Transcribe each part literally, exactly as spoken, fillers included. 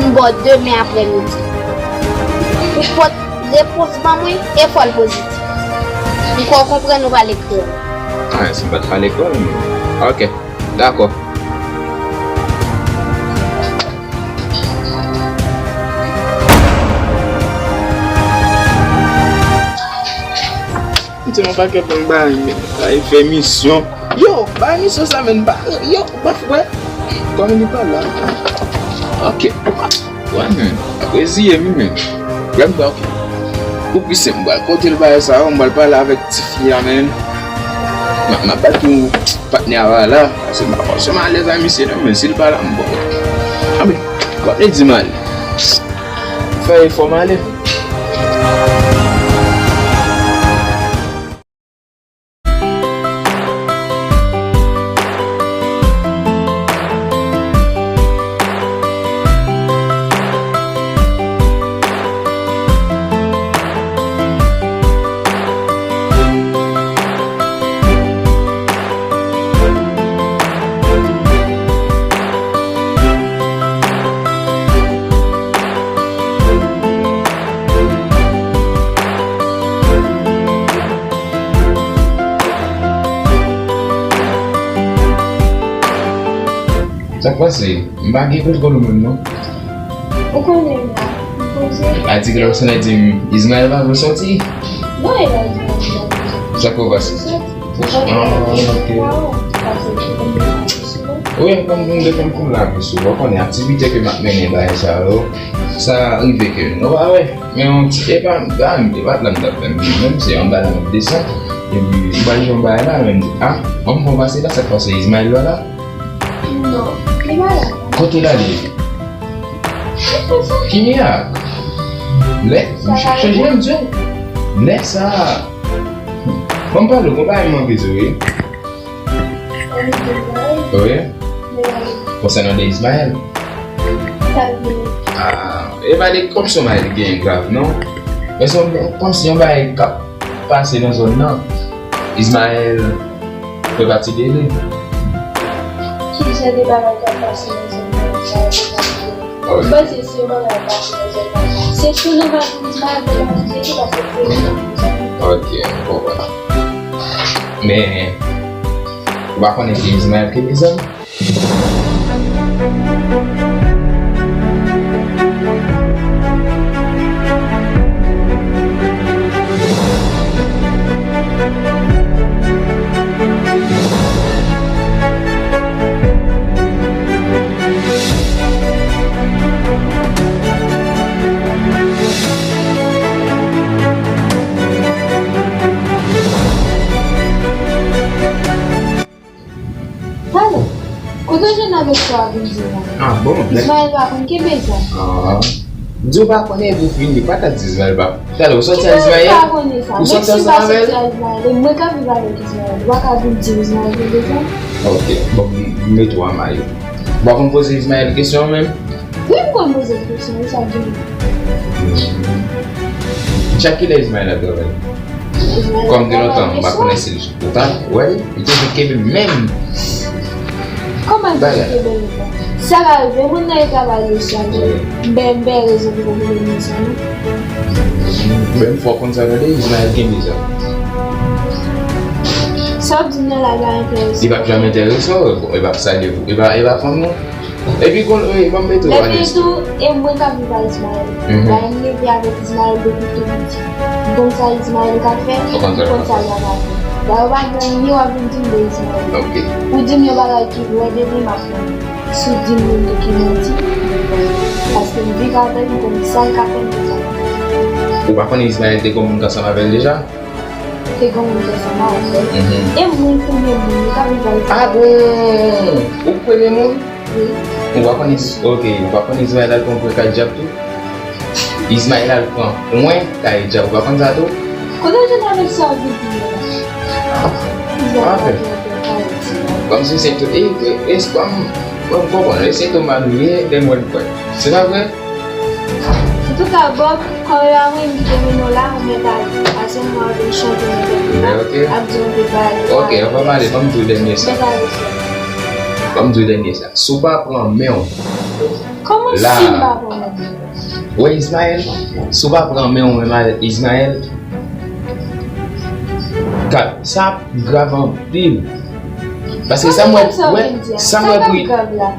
M ba w demen aprèmidi. Ou pot repons ban mwen e fò l pozitif. M kwè w konprann ou pa lekòl. Ah, si m pa t pa lekòl, m... Ok, dakò. M te yon pakèt moun bay, bay fè misyon. Yo, bay misyon sa, men ba, yo, ba frè. Kòman li pa la? Ok. Wè, men, apre ziye, mi, men. Lè m ba, ok. Pou pi senp, m pral kote l bagay sa yo, m pral pale avèk tifi a, men. M ap, m ap bat pou patnè a la, paske m pa fòseman alèz ak misye, non, men si l pa la, m bon. Anben, kòm li di m ale. Fè efò m ale. Sa k pase? M pa gen kòd kòd ou menm non. Ou konnen m la, m poze. A di ke lòt sèn di m, Ismaël pa vle sòti. Non, e la Ismaël ki pa vle sòti. Sa k pase? Sòti. Ah, ok. Wi, m konn moun de konn konn la, mesye. Ou konnen aktivite ke m ap mennen bagay sa yo, sa rive ke nou pa wè. Men yon ti, e pa, e pa, e pa la m t ap fè m, menm se anba la m ap desann. Epi, m pral jwenn yon bagay la, men m di, ah, ban m pran pase la, sa k pase Ismaël la la? Non, li pa la. Kote l ale? Kimiya? Lè, chanje menm di. Lè sa. Ban m pale, gon bagay m anvi di w, wi. Wi. Konsènan de Ismaël. Ah, e pa de kòm se yon bagay ki genyen grav, non. Men se yon, kòm se yon bagay k ap pase nan zòn nan. Ismaël fè pati de li. Ki jan de bagay k ap pase nan zòn nan, Ismaël fè pati de li? Mwen panse se yon bagay k pase nan zòn nan. Se tou nan bagay Ismaël fè pati de li, paske se li ki... Ok, m konprann. Men, ou pa konnen se Ismaël ki mezanmi? Pale, kote w jwenn avèk sa w ap vin di la? Ah, bon, lè... Ismaël pa konn kenbe zam. Ah. Di w pa konnen epi w fini, pa ta di Ismaël pa. Talè, ou sòti a Ismaël? Ismaël pa konnen sa. Ou sòti ansanm avè l? Menm si m pa sòti a Ismaël, e mwen k ap viv avèk Ismaël. Ou pa ka vin di Ismaël kenbe zam. Ok, bon, m, m mete w a mayo. Ou pa konn poze Ismaël kesyon menm? Wi, m konn poze l kesyon, wi, sa gen. Chak kilè Ismaël ap travay? Kòm gen lontan, m pa konnen si l, ou pa wè l, li toujou kenbe menm. Kòman l toujou kenbe menm? Sa ka rive, moun nan e travay le swa, men m bay, m bay rezon ki pou kenbe menm sa, non. Men fò w konn sa tande, Ismaël kenbe sa. Sa w ap di m nan la, pa enterese m. Li p ap janm enterese w, bon, e p ap salye w, e pa, e pa fanm ou. Epi kon, e, ban m mete w alèz tou. Lè fini tou, e mwen k ap viv ak Ismaël. Mhm. Bagay m leve avèk Ismaël depi tou piti. M konn sa Ismaël ka fè, m konn sa l pa ka fè. Dayè, w pa gen anyen w ap vin di m de Ismaël. Ok. Ou di m yon bagay ki vrè de li, m ap pran. Si w di m youn tou ki manti, paske m viv avè l, m konn sa l ka fè, m konn sa l pa ka fè. Ou pa konnen Ismaël te gon moun k ansanm avè l deja? Te gen moun ki ansanm avè m. Mhm. E moun, premye moun, li ka vin ba l. Ah bon! Ou premye moun? Wi. Ou pa konn Is-, ok, ou pa konn Ismaël al pran pwen kay dyab tou? Ismaël al pran pwen kay dyab, ou pa konn sa tou? Kote w jwenn avèk sa w vin di yo la? Ismaël al pran pwen kay dyab. Kòmsi se tou, e, e, e, kòm, kòm, kòm, e se tou mal ou ye, lè m wè l pwen. Se pa vre? Antouka, Bob, kòm yo a mwen ki te mennen w la, ou mèt ale. Pase mwen avè chante nan tèt mwen la, ap di w de pale. Ok, anvan m ale, ban m di w dènye sa. Mèt ale, frè. Ban m di w dènye sa. Si w pa pran men w, kòman la, si m pa pran men w? Wè, Ismaël, si w pa pran men w menm avèk Ismaël, ka, sa ap grav anpil. Paske sa m wè, wè, sa m wè pou,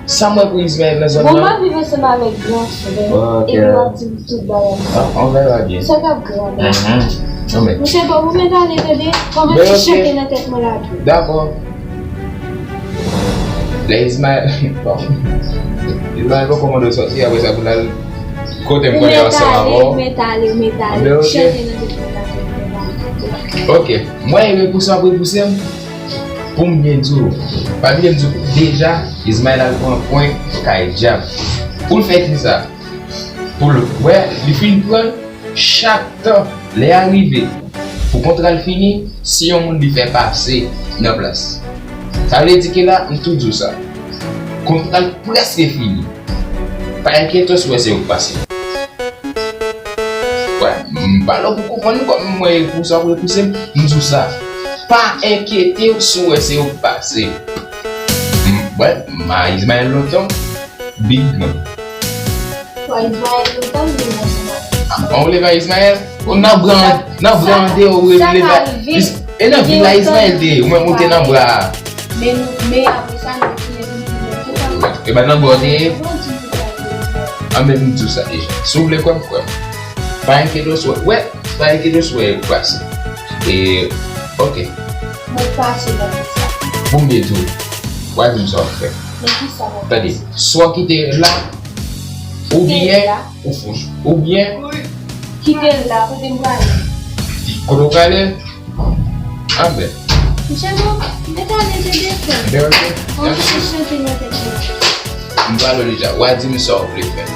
sa m wè pou Ismaël nan zòn nan. Bon, m ap viv ansanm avèk gran frè, epi w ap di m tout bagay sa. Ah, on verra bien. Sa k ap grav la. Mhm. Non, men. Mesye, bon, ou mèt ale, tande? Kòman ti chante nan tèt mwen la tou? Dakò. Lè Ismaël, bon. Ismaël poko mande w sòti, apre sa pou l al kote m konnen ansanm avè w. Ou mèt ale, ou mèt ale, ou mèt ale. Chante nan tèt mwen la tou. Ok. Mwen, e repouse w ap repouse m. Pou m byen di w, pa bliye m di w deja, Ismaël al pran pwen kay dyab. Pou l fè kisa? Pou l, wè, li fin pran l, chak tan, lè a rive, pou kontra l fini, se yon moun li fè pase nan plas. Sa vle di ke la, m tou di w sa. Kontra l prèske fini. Pa enkyete w si w wè se ou k pase. Wè, m pale w pou konprann, kòm mwen, e pou sa w repouse m, m di w sa. Pa enkyete w si w wè se ou k pase. M, wè, m a Ismaël lontan, big man. Wè, Ismaël lontan, big man. Ah, ou leve a Ismaël? Ou nan bran, nan bran de, ou leve a. E nan vil la Ismaël te ye, ou menm ou te nan bra a. Men nou, men apre sa, nou tounen vin pi lwen. E pa nan bra w te ye? Anben, m di w sa deja. Si w vle kwè m, kwè m. Pa enkyete w si w wè, pa enkyete w si w wè yo pase. E, ok. Mwen pase nan sa. Pou m byen di w, w a di m sa w ap fè. Men kisa w ap fè? Tande, swa w kite la, oubyen, ou fou, oubyen. Kite l la, kote m prale? Kote w prale? Anben. Mesye, bon, mete ale de defèm. Anben, ok. Anben, se chante nan tèt mwen. M pale w deja, w a di m sa w vle fè.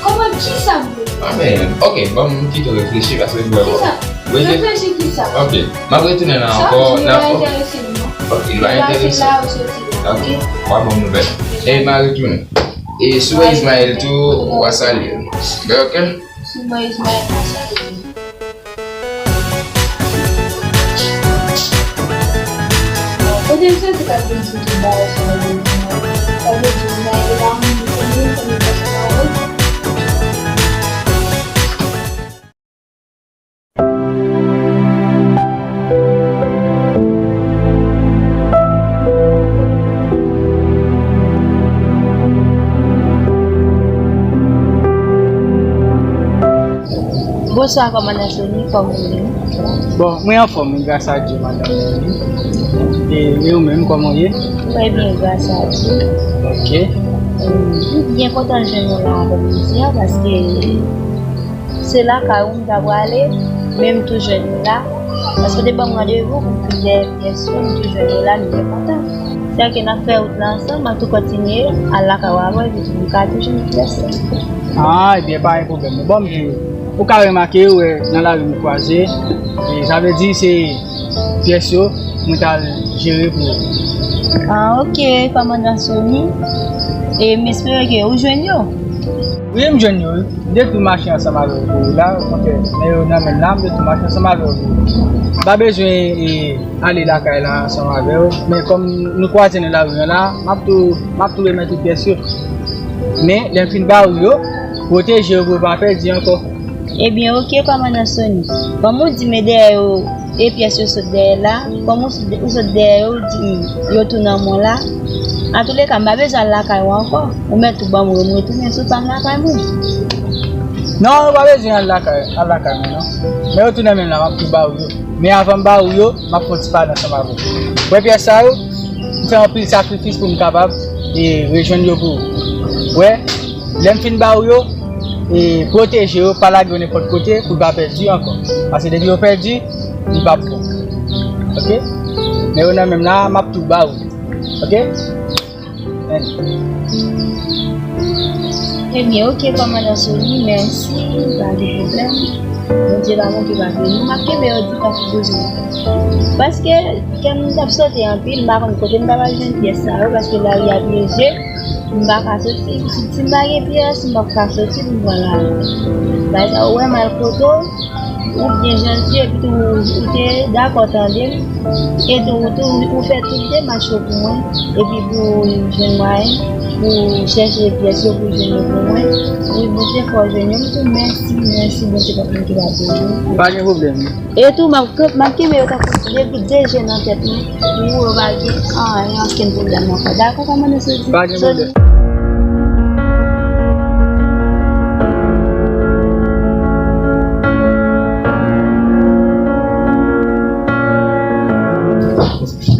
Kòman, kisa m vle fè? Anben, ok, bon, m kite w reflechi, paske m wè w. Kisa? Reflechi kisa? Ok, m ap retounen la ankò, nan fò. Sa w di m pa enterese m, non. Ok, li pa enterese w. Li pa se la ou soti la, ok? W a ban m nouvèl. E m a retounen. E si w wè Ismaël tou, w a salye l. Anben, ok? Si w wè Ismaël, w a salye l. Kote m santi k ap vin sou tout bagay sa yo, sa vle di m ta ye la, m vin konnen, konnen pèsonèl. Bonswa, kòmandan Sony, kòman w ye? Bon, mwen anfòm, wi, gras a Dye, madanm Sony. E, e ou menm, kòman w ye? Trè byen, gras a Dye. Ok. M byen kontan jwenn nou la aprèmidi a, paske se lakay ou m ta prale, men m tou jwenn nou la. Paske w te ban m randevou pou m vin dèyè pyès yo, m tou jwenn nou la, m byen kontan. Sèke n ap fè wout la ansanm, m ap tou kontinye al lakay ou avè w, epi m ka tou jwenn pyès yo. Ah, ebyen, pa gen pwoblèm. Bon, m di, ou ka remake, ou wè, nan lari nou kwaze. E sa vle di se pyès yo, mwen t al jere pou ou. Ah, ok, kòmandan Sony. E m espere ke ou jwenn yo. Wi, m jwenn yo, wi. M te tou mache ansanm avè w pou ou la, okontrè, men yo nan men m la, m te tou mache ansanm avè w pou ou. M pa bezwen, e, ale lakay la ansanm avè w, men kòm nou kwaze nan lari an la, m ap tou, m ap tou remèt ou pyès yo. Men, lè m fin ba ou yo, pwoteje yo pou yo pa pèdi ankò. Ebyen, ok, kòmandan Sony. Kòm ou di m e dèyè yo e pyès yo sot dèyè la, kòm ou sot, ou sot dèyè yo, ou di m yo tou nan men w la. Antouleka, m pa bezwen al lakay ou ankò. Ou mèt tou ban m yo, m retounen sou pa m lakay mwen. Non, ou pa bezwen al lakay, al lakay mwen, non. Men yo tou nan men m la, m ap tou ba ou yo. Men avan m ba ou yo, m ap fè yon ti pale ansanm avè w. Wè pyès sa yo, m fè anpil sakrifis pou m kapab, e, rejwenn yo pou ou. Wè, lè m fin ba ou yo, e, pwoteje yo, pa lage yo nenpòt kote pou yo pa pèdi ankò. Paske depi yo pèdi, nou p ap bon. Ok? Men yo nan menm la, m ap tou ba ou. Ok? Ebyen, ok, kòmandan Sony, mèsi, pa gen pwoblèm. Bondye pa manke pa beni. M ap kenbe yo di pa pou bezwen. Paske kè m t ap sote anpil, m pa konn kote m ta pral jwenn pyès sa yo, paske lari a pyeje, m pa ka soti. Si m pa gen pyès, m p ap ka soti pou m pran lari. Bagay sa, ou wè m al kote w, ou byen janti, epi tou, ou te dakò tande m, e tou, ou tou, ou fè tout demach yo pou mwen, epi pou jwenn mwayen, pou chèche pyès yo, pou jwenn yo pou mwen. Wi, Bondye fè w jwenn yo, m tou mèsi, mèsi, Bondye p ap manke pa beni w. Pa gen pwoblèm. E tou, m ap, m ap kenbe yo tankou depi de je nan tèt mwen, pou yo pa gen anyen, okenn pwoblèm ankò. Dakò, kòmandan Sony? Pa gen pwoblèm.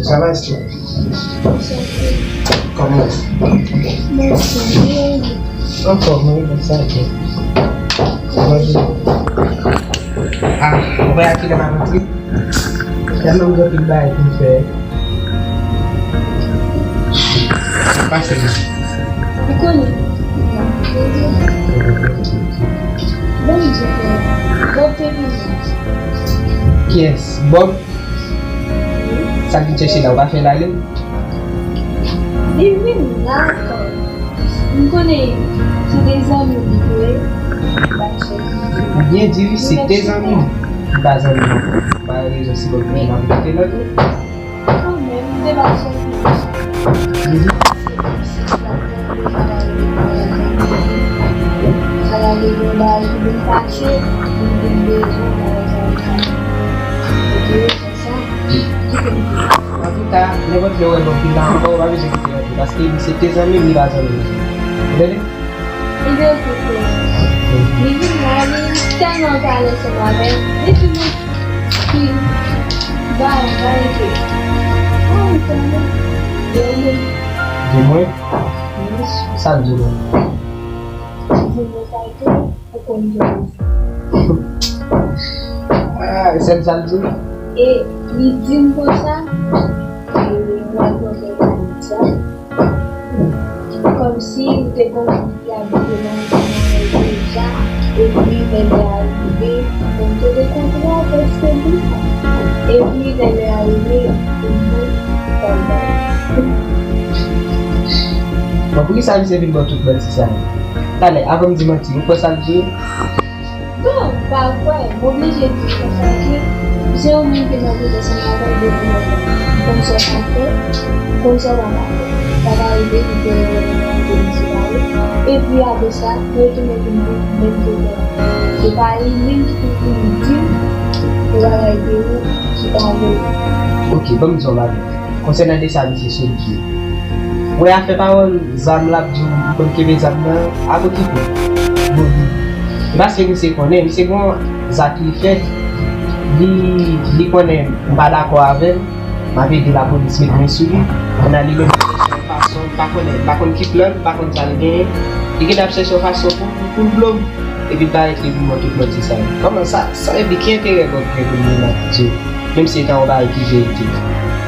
Sa va, Esther? Kòman? Mèsi. Anfòm, wi, mwen sa byen. Mwen di, ah, ou wè a kilè m ap antre? Tèlman m gen anpil bagay pou m fè. Pase la. Ou konnen. Bon, m di, Bob te vini. Kiyès? Bob? Sa l vin chèche la, ou pa fè l ale? Li vin la ankò. M konnen se de zanmi li ye. Ou byen di wi, se de zanmi. Li pa zanmi. Pa gen rezon si Bob vin la pou kite lòt wi. Kanmenm, m te pa sòti. Mhm. Sa va gen yon bagay ki vin pase, m vin bezwen bagay sa yo. Ok? Antouka, nenpòt lè w wè Bob vin la ankò, ou pa bezwen kite l antre, paske li se te zanmi m, li pa zanmi m. Ou tande? Li vin la, li tèlman pale ansanm avè m, li di mwen ki ba yon kalite. Mwen tande. Di mwen? Sa l di w menm? Di mwen kalite. Ou konn jan. Ah, e sèl sa l di w? E li di m konsa, e, mwen al kontre l sa. Kòmsi ou te konn li abite nan yon deja, epi lè lè a rive, mwen te rekontre avèk sèl li sa. Epi lè lè a rive, mwen konn. Bon, poukisa misye vin ba w tout manti sa yo? Talè, avan m di manti, ou kwè sa l di w? Bon, m pa kwè, m oblije di konsa ke se yon moun ke m ap rete ansanm avè l depi lontan. M konn sa w ka fè, m konn sa w pa ka fè. Sa ka rive li fè erè nan yon de misye pale. Epi apre sa, mwen retounen vin di menm bagay. Se pa li menm ki te vin di m yon bagay de ou ki pa vre. Ok, ban m di w yon bagay. Konsènan de sa misye sot di. Mwen afè pawòl zam l ap di w, m konn kenbe zam nan, apokipo. Bon, li. E paske misye konnen, misye gon zak li fè, li, li konnen m pa dakò avè l, m ap ede lapolis met men sou li. Kounye a li menm li chèche yon fason, m pa konnen, m pa konn ki plan l, m pa konn sa l genyen. Li gentan ap chèche yon fason pou, pou l blo m. Epi l parèt li vin mwen tout manti sa yo. Kòman sa, sa epi ki enterè Bob gen pou l vin ap di w? Menm si se ta yon bagay ki verite.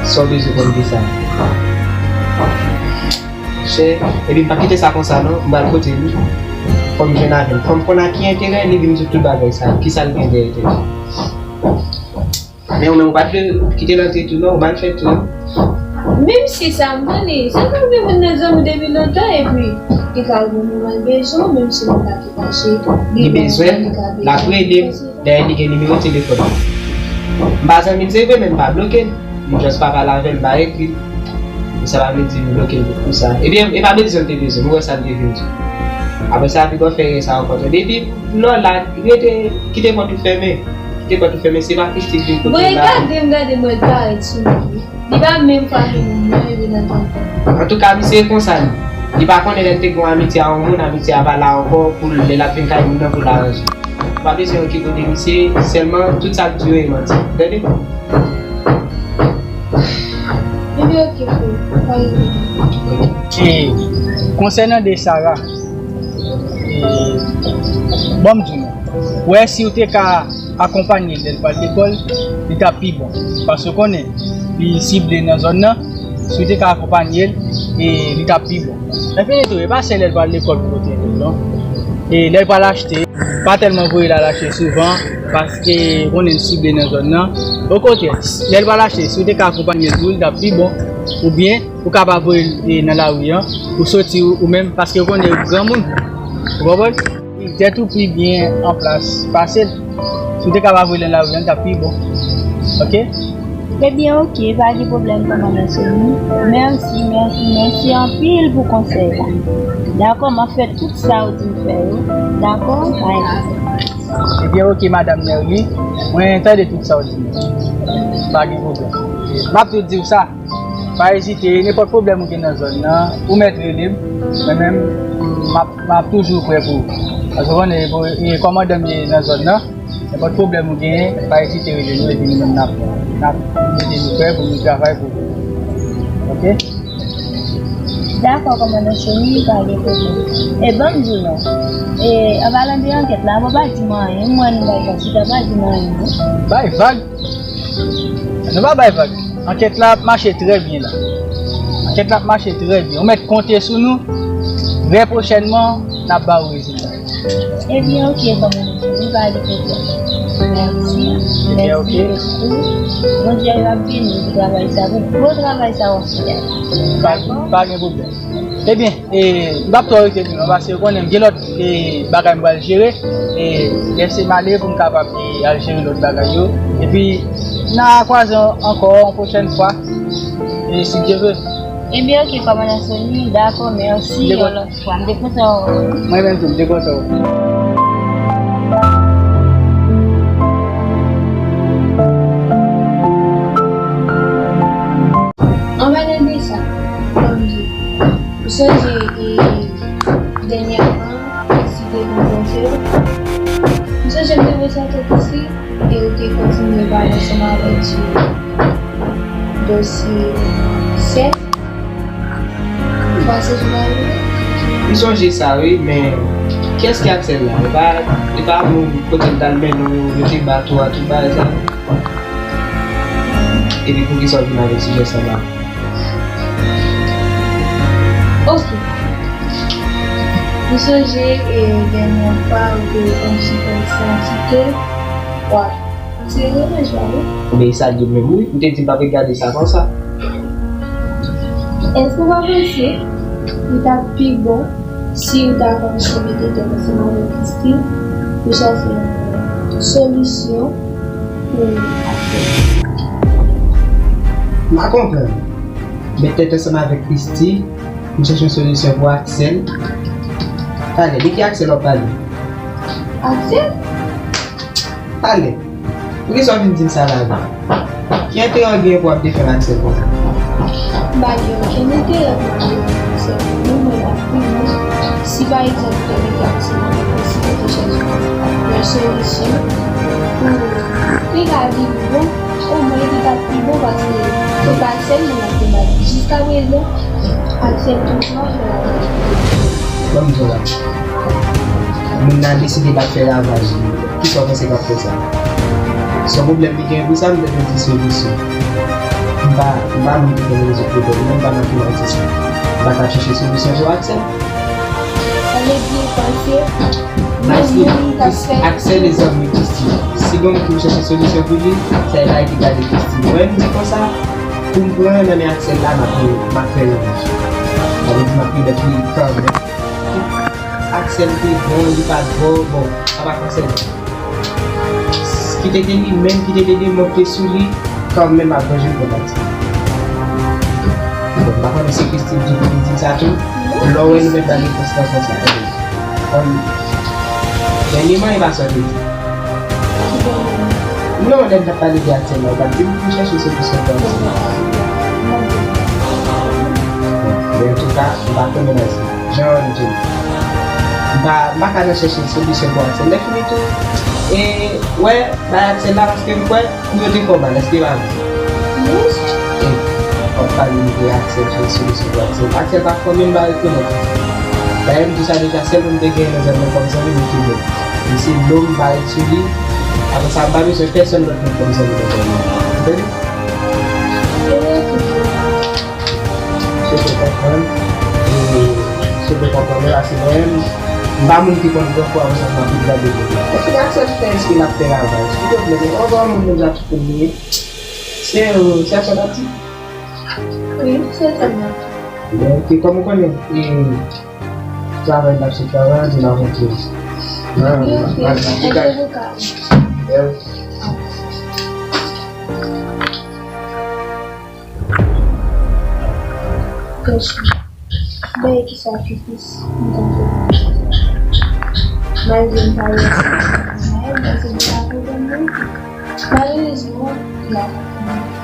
Sa w bezwen konn de sa? Chè, epi m p ap kite sa konsa non, m pral kote li. Fò m jwenn avè l. Fò m konn a ki enterè li vin di w tout bagay sa yo. Kisa l gen dèyè tèt li? Men ou menm ou pa t dwe kite l antre tou non, ou mal fè tou. Menm si sa m tande, sa ka rive moun nan zanmi w depi lontan, epi li ka wè w nòmal bezwen w, menm si li pa te fache, li bezwen l, l ap rele m. Dayè li gen nimewo telefòn mwen. M pa zanmi l se vre, men m pa bloke l. M just pa pale avè l, m pa ekri l. Men sa pa vle di m bloke l pou sa. Ebyen, e pa bezwen l te bezwen m, ou wè sa l te vin di. Apre sa, pi bò fè erè sa ankò. Depi lè w la, rete, kite pòt ou fèmen. Kite pòt ou fèmen, se pa Christy k vin kote w la. Mwen gade, m gade, mwen parèt sou li. Li pa menm frape moun non, epi nan tenten. Antouka, misye konsa li. Li pa konnen lè l te gen yon amitye a yon moun, amitye a pa la ankò, pou lè l ap vin kay moun nan pou l aranje. Ou pa bezwen okipe w de misye, sèlman tout sa l di yo e manti. Tande? Ebyen, oke, frè. Pa gen pwoblèm. E, konsènan de Sara, e, ban m di w non. Ou wè, si w te ka akonpanye l lè l pral lekòl, li t ap pi bon. Paske w konnen, li sible nan zòn nan, si w te ka akonpanye l, e li t ap pi bon. Anfin de tou, e pa sèl lè l pral lekòl pou kote l non. E lè l pral achte, pa tèlman voye l al achte souvan, paske w konnen l sible nan zòn nan. Okontrè, lè l pral achte, si w te ka akonpanye l tou, li t ap pi bon. Oubyen, ou ka pa voye l e, nan lari an, ou soti ou, ou menm, paske w konnen granmoun. Ou konprann? Tèt ou pi byen an plas pase l. Si w te ka pa voye l nan lari an, li t ap pi bon. Oke? Ebyen, oke, pa gen pwoblèm, kòmandan Sony. Mèsi, mèsi, mèsi anpil pou konsèy la. Dakò, m ap fè tout sa w di m fè yo. Dakò? Bye. Ebyen, oke, madanm Nerly, mwen tande tout sa w di m. Pa gen pwoblèm. M ap tou di w sa. Pa ezite, nenpòt pwoblèm ou gen nan zòn nan, ou mèt rele m. Mwen menm, m ap, m ap toujou prè pou ou. Paske w konnen, e, kòmandan m ye nan zòn nan. Nenpòt pwoblèm ou genyen, pa ezite rele nou, epi nou menm n ap, n ap mete nou prè pou nou travay pou ou. Oke? Dakò, kòmandan Sony, pa gen pwoblèm. E ban m di w non. E, an palan de ankèt la, bon, pa di m anyen, m wè nou bay vag, chita, pa di m anyen non. Bay vag? Nou pa bay vag. Ankèt la ap mache trè byen la. Ankèt la ap mache trè byen. Ou mèt konte sou nou. Trè pwochènman, n ap ba ou rezilta. Ebyen, oke, kòmandan Sony, pa gen pwoblèm. Mèsi. Ebyen, oke. Mèsi bokou. Bondye ap beni w pou travay sa, pou gwo travay sa w ap fè a. Pa, pa gen pwoblèm. Ebyen, e, m p ap twò rete pi non, paske w konnen m gen lòt, e, bagay m pral jere. E, lèse m ale pou m kapab, e, al jere lòt bagay yo. Epi, n a kwaze ankò yon pwochèn fwa, e, si Dye vle. Ebyen, oke, kòmandan Sony, dakò, mèsi, yon lòt fwa. M te kontan wè w. Mwen menm tou, m te kontan wè w. An palan de sa, ban m di w, ou sonje, e, dènyèman, Christy te konfwonte w? M sonje m te wè sa tèt isi, e ou te kontinye pale ansanm avèk sou dosye Sèf. Ou pase sou pale? M sonje sa, wi, men kiyès ki Axel la? E pa, e pa moun kote l t al mennen w, yo te bat ou a, tout bagay sa? Epi poukisa w vin avèk sijè sa la? Oke. M sonje, e, dènye fwa ou te kòmsi fè m santi ke w ap tire nan jwa wi. Men sa l ye menm wi, m te di m p ap regade sa konsa. Èske w pa panse li t ap pi bon si w ta kòmanse mete tèt ansanm avèk Christy pou chache yon solisyon pou Axel? M pa konprann. Met tèt ansanm avèk Christy pou chache yon solisyon pou Axel. Talè, de ki Axel w ap pale? Axel? Talè. Poukisa w vin di m sa la menm? Ki enterè w gen pou w ap defann Axel konsa? M pa gen okenn enterè pou m ap defann Axel. Mwen, mwen ap pi bon si pa egzanp ou te mete Axel nan posiblite chèche yon solisyon pou li ka vin bon, omwen li t ap pi bon paske se pa l sèlman n ap debat. Jiskaprezan, Axel toujou ap fè ravaj. Ban m di w la. Moun nan deside l ap fè ravaj li. Kisa w panse k ap fè sa? Se yon pwoblèm li genyen pou sa, m bezwen di solisyon. M pa, m pa moun ki konn rezoud pwoblèm, mwen m pa nan finanse sa. M pa ka chèche solisyon pou Axel. Sa vle di, panse, menm moun k ap fè Axel e zanmi Christy. Si gon moun ki vin chèche solisyon pou li, se bagay ki gade Christy. Mwen, m di konsa, pou m pran nan men Axel la, m ap, m ap fè yon. Sa vle di, m ap remèt li kanmenm. Axel te bon, li pa t bon, bon, sa pa konsène m. Kite te li menm, kite te de mwen te sou li, kanmenm ap vanje l kontak sa. Bon, m pa konnen si Christy di pou li di sa tou. Lè w wè nou mèt ba li konstans konsa. Bon, dènyèman, e pa sa w te di. Non, lè n t ap pale de Axel la, ou pa t di m pou m chèche solisyon pou Axel. Bon, men antouka, m pa konnen nan sa. Jan w di m. M pa, m pa ka nan chèche solisyon pou Axel. Lè fini tou, e, wè, bay Axel la, paske m kwè, kou yo te fè w mal, èske pa vre? Wi. E, w ap pale m de Axel, chèche solisyon pou Axel. Axel pa fanmi m, m pa rekonèt. Dayè, m di sa deja, sèl moun m te genyen nan zòn nan kòm zanmi, m te bon. Li se non m parèt sou li. Apre sa, m pa bezwen pèsonn lòt moun kòm zanmi nan zòn nan. Ou tande? Se te konprann. E se te konprann, men la se mwen menm. M pa moun ki konn pran fwa ansanm nan tout gade moun. Èske aksè fè, èske l ap fè ravaj? Ki pwoblèm? Ou pa moun moun la tout moun li ye. Se, euh, se sa l ap di. Wi, se sa l ap di. Donk, kòm ou konnen, e, travay n ap se travay, di n ap montre. Nan, nan, nan, nan, nan, nan, nan, nan, Kèsyon. Bay ki sakrifis m t ap fè. Malgre m pa wè sa, malgre m pa wè sa, malerezman, m pa konprann.